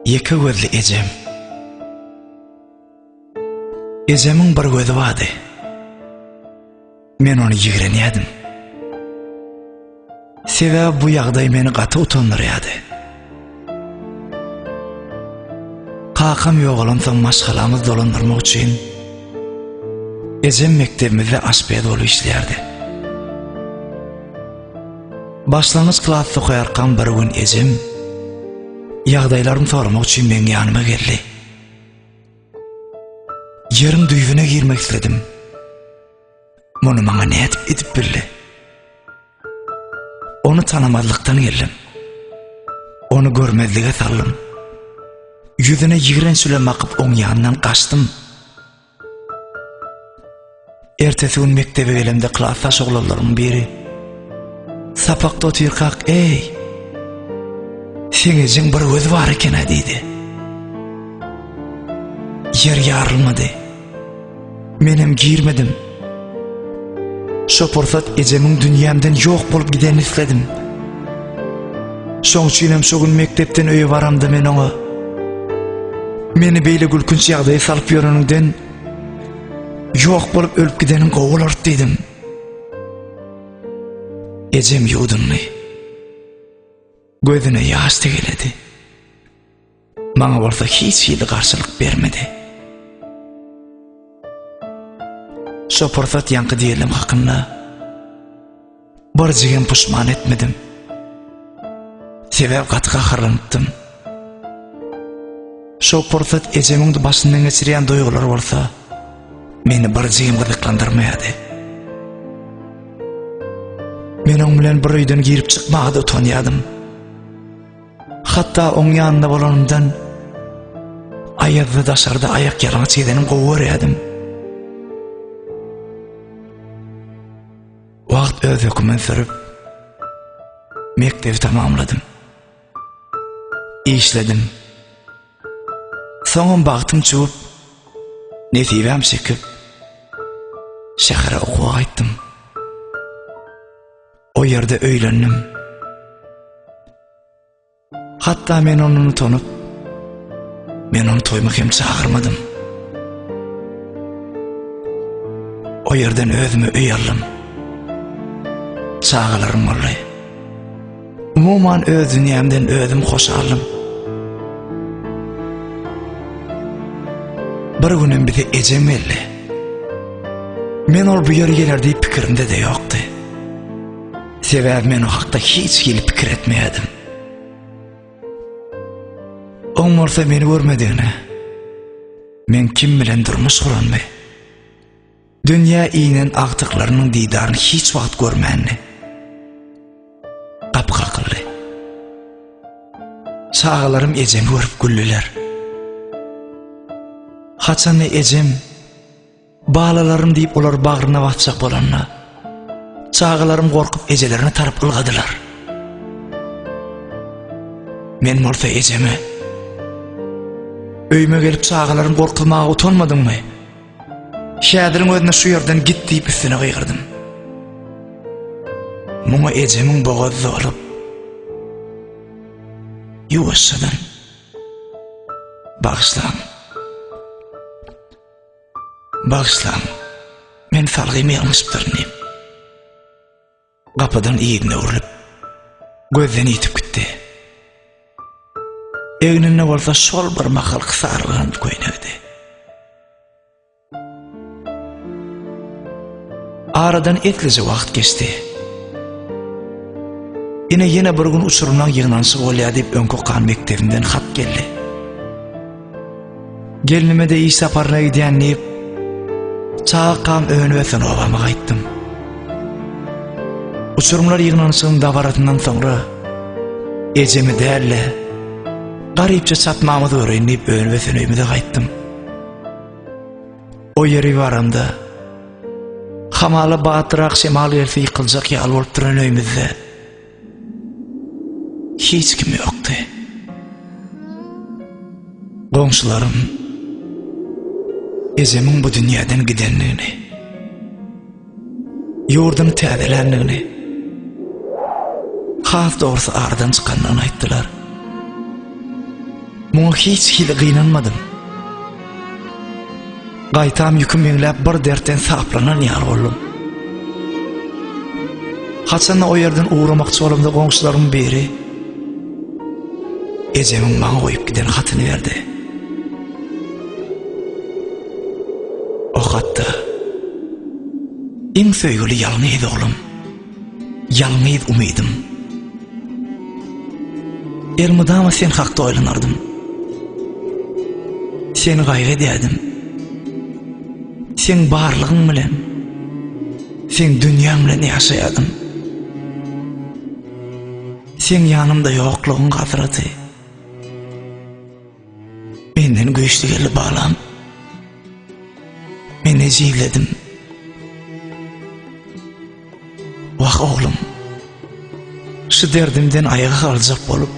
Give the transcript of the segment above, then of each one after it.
Ýeke gözli ejem. Ejemiň bir gözi bardy. Men ony ýigrenýärdim. Sebäbi bu ýagdaý meni gaty utandyrýardy. Kakam ýogalansoň maşgalamyzy dolandyrmak üçin ejem mekdebimizde aşpez bolup işleýärdi. Başlangyç klasda okaýarkam bir gün ejem ýagdaýlarymy soramak üçin meň ýanyma geldi. Ýeriň düýbüne girmek isledim. Muny maňa nädip edip bildi? Ony tanamazlykdan geldim. Ony görmezlige saldym. Ýüzüne ýigrenç bilen bakyp oň ýanyndan gaçdym. Ertesi gün mekdebe gelemde klasdaş oglanlaryň biri sapakda otyrkak, "Eý, seň ejeň bir gözi bar eken-ä" diýdi. Ýer ýarylmady. Menem girmedim. Şo pursat ejemiň dünýämden ýok bolup gidenini isledim. Şoň üçin hem şo gün mekdepden öýe baramda men oňa Meni beýle gülkünç ýagdaýa salyp ýöreniňden ýok bolup ölüp gideniň gowy bolar diýdim. Ejem ýuwdundy. Gözüne ýaş tegeledi. Maňa bolsa hiç hili garşylyk bermedi. Şo pursat ýaňky diýelim hakynda birjigem puşman etmedim. Sebäp gaty gaharlanypdym. Şo pursat ejemiň başyndan geçirýän duýgulary bolsa meni birjigem gyzyklandyrmaýardy. Men oň bilen bir öýden girip çykmaga-da utanýardym. Hatda oň ýanynda bolanymdan aýazda daşarda aýak ýalaňaç gezenim gowy görýärdim. Wagt öz hökümini sürüp, mekdebi tamamladym. Işledim. Soňam bagtym çüwüp, nesibäm çekip, şähere okuwa gaýtdym. O ýerde öýlendim. Hatda men ondan utanyp, men ony toýuma hem çagyrmadym. O ýerden özüme öý aldym. Çagalarym boldy. Umuman öz dünýämden özüm hoşaldym. Bir günem bize ejem geldi. Men ol bu ýere geler diýip pikirimde-de ýokdy. Sebäbi men o hakda hiç hili pikir etmeýärdim. Oň bolsa meni görmedigine, men kim bilen durmuş guranymy, dünýä inen agtyklarynyň didaryny hiç wagt görmändi. Gapy kakyldy. Çagalarym ejemi görüp güldüler. Haçanda ejem Balalarym diýip olary bagryna basjak bolanda, çagalarym gorkup ejelerine tarap ylgadylar. Men bolsa ejeme, Öýüme gelip çagalarym gorkuzmaga utanmadyňmy? Häziriň özünde şu ýerden git diýip üstüne gygyrdym. Muňa ejemiň bogazy dolup, ýuwaşjadan, Bagyşlaň. Bagyşlaň, men salgymy ýalňyşypdyryn diýip, gapydan yzyna öwrülip, gözden ýitip gitdi. Egninde bolsa şol bir mahalky sarylgan köýnegidi. Aradan eslije wagt geçdi. Ine ýene bir gün uçurymlaň ýygnanyşygy bolýar diýip öňki okan mekdebimden hat geldi. Gelnime-de iş saparyna gidýän diýip, çagakam önüp-ösen obama gaýtdym. Uçurymlar ýygnanyşygyň dabarasyndan soňra ejemi däl-de, garypja çatmamyzy göreýin diýip önüp-ösen öýümize gaýtdym. O ýeri baramda, hamala batrak şemal gelse ýykyljak ýaly bolup duran öýümizde hiç kim ýokdy. Goňşularym ejemiň bu dünýäden gidendigini, ýurduny täzeländigini, has dogrusy aradan çykandygyny aýtdylar. Muňa hiç hili gynanmadym. Gaýtam ýüküm ýeňläp bir dertden saplanan ýaly boldum. Haçanda o ýerden ugramakçy bolamda goňşularymyň biri ejemiň maňa goýup giden hatyny berdi. O hatda Iň söýgüli ýalňyz oglum, ýalňyz umydym. Elmydama sen hakda oýlanardym. Seni gaýgy edýärdim. Seň barlygyň bilen, seň dünýäň bilen ýaşaýardym. Seň ýanymda ýoklugyň hasraty. Menden güýçli geldi balam. Men ejizledim. Wah oglum. Şu derdimden aýaga galjak bolup,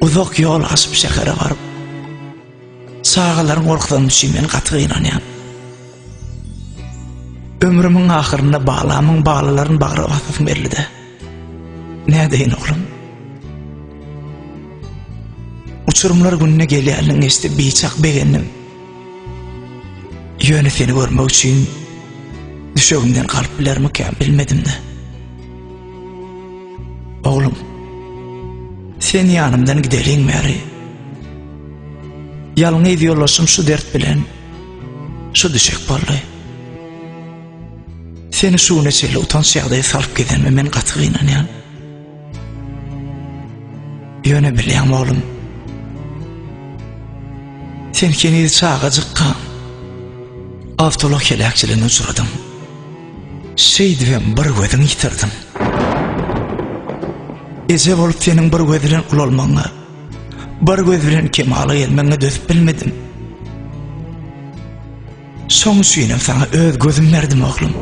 uzak ýol aşyp şähere baryp, çagalaryň gorkuzanym üçin men gaty gynanýan. Ömrümiň ahyrynda balamyň balalaryny bagra basasym geldi-de. Nädeýin oglum? Uçurymlar gününe gelýänligiňi eşidip biçak begendim. Ýöne seni görmek üçin düşegimden galyp bilermikäm bilmedim-de. Oglum, sen ýanymdan gideliň bäri. Ýalňyz ýoldaşym şu dert bilen şu düşek boldy. Seni şu güne çenli utanç ýagdaýa salyp gezenime men gaty gynanýan. Ýöne bilýäňmi oglum? Sen heniz çagajykkaň awtoulag heläkçiligine uçradyň. Şeýdibem bir gözüňi ýitirdiň. Eje bolup seniň bir göz bilen ulalmagyňa, bir göz bilen kemala gelmegiňe dözüp bilmedim. Şoň üçinem saňa öz gözüm berdim oglum.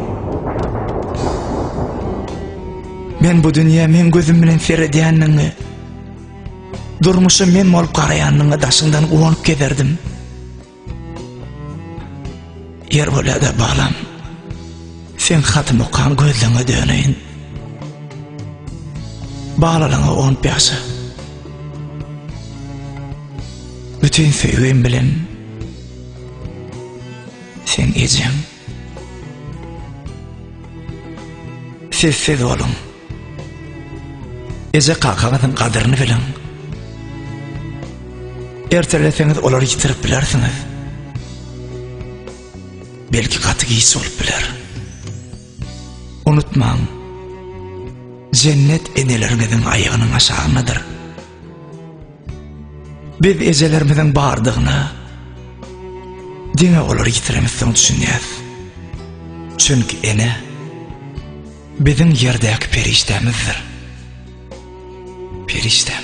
Men bu dünýä meň gözüm bilen seredýändigiňi, durmuşa men bolup garaýandygyňa daşyňdan guwanyp gezerdim. Ýer bolýa-da balam, seň hatymy okan gözleňe döneýin. Balalaňa guwanyp ýaşa. Bütin söýgim bilen Seň ejeň. Sessiz boluň. Eje kakaňyzyň gadyryny biliň. Erteleseňiz olary ýitirip bilersiňiz. Belki gaty giç bolup biler. Unutmaň. Jennet eneleriňiziň aýagynyň aşagyndadyr. Biz ejelerimiziň bardygyna diňe olary ýitiremizsoň düşünýäs. Çünki ene biziň ýerdäki perişdämizdir. Perişdämiz.